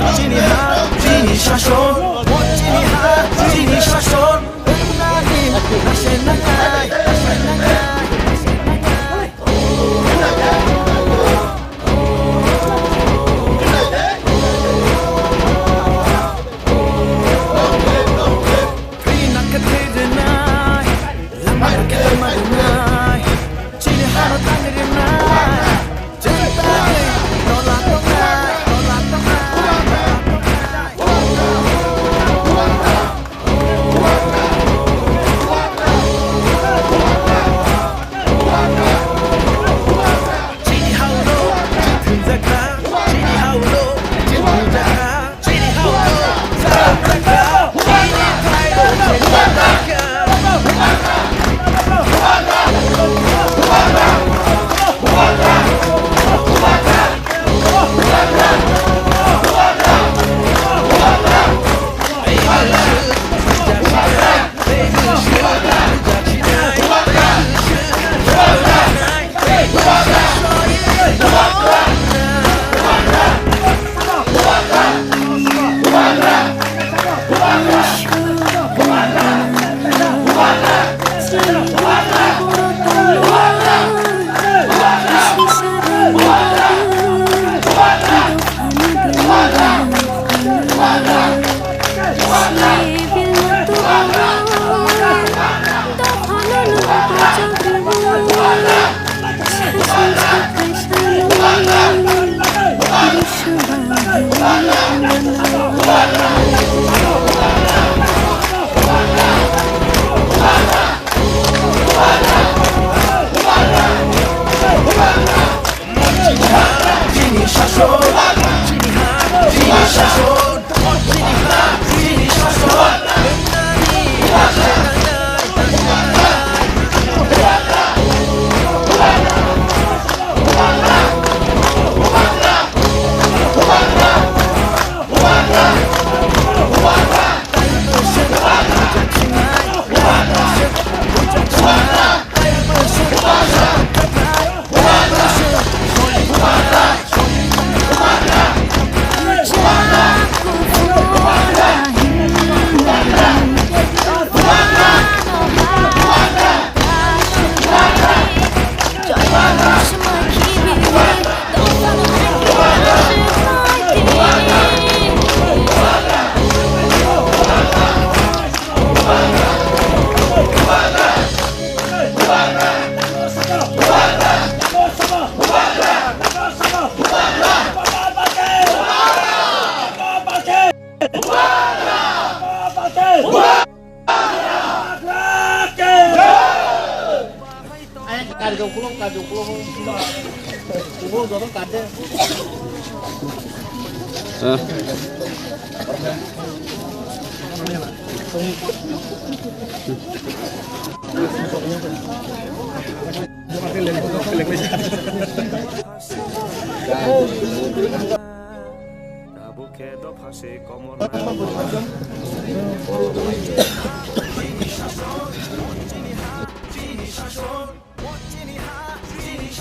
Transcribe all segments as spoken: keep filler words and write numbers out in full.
Chini ha, chini shason, chini ha, chini shason. Nani, nase nangai, nase nangai, nase nangai.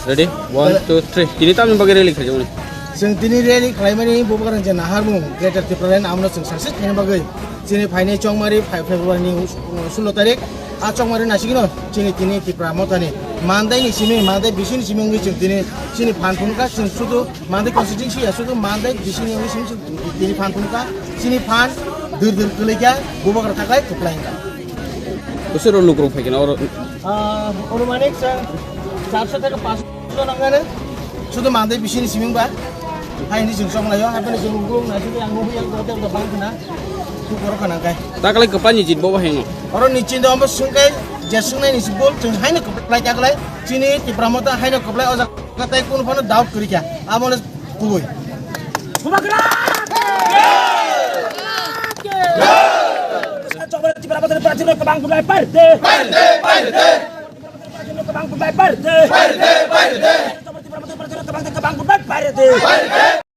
Ready? One, two, three. Tini tamni bagwi rally khaijak mani? Chwng tini rally khlaimani bubagrang je naharmung Greater Tipraland, amno chwng success khaina bagwi chini phainai chongmari phai February ni sullo tarik. A chongmari nasigino chini tini Tipra Motha ni mandai ni simi, mandai bisini simi wngwi chwng tini chini phan phunukha, chwng sudu mandai constituency ya sudu mandai bisini wngwi simi chwng tini phan phunukha, chini phan dur dur kwlwikha, bubagra taklai kwplai wngkha. Bwswk rok lukurok phaikhe na oro? Ah, anumanik chwng charso theke paanso nangani. Sudu mandai bisini siming ba. Hai ni chwng chonglaio, hai phano chwng lukurok naisidi ang nukya, kote kote bang khna. Thuk borok khna kai. Taklai kwpani jit bo bahai no? Oro ni chinda ombo swngkai, je swngnai ni si bol, chwng haino kwplai taklai. Chini Tipra Motha haino kwplai o jaga tai kunu phano doubt kwrwi kha. Amo le kubui. Bubagra! Chokmani Tipra Motha ni prarthi no kwbang kwbang party. Party, party. Kwbang kwbang party. Party, party. Chokmani Tipra Motha ni prarthi no kwbang kwbang party. Party.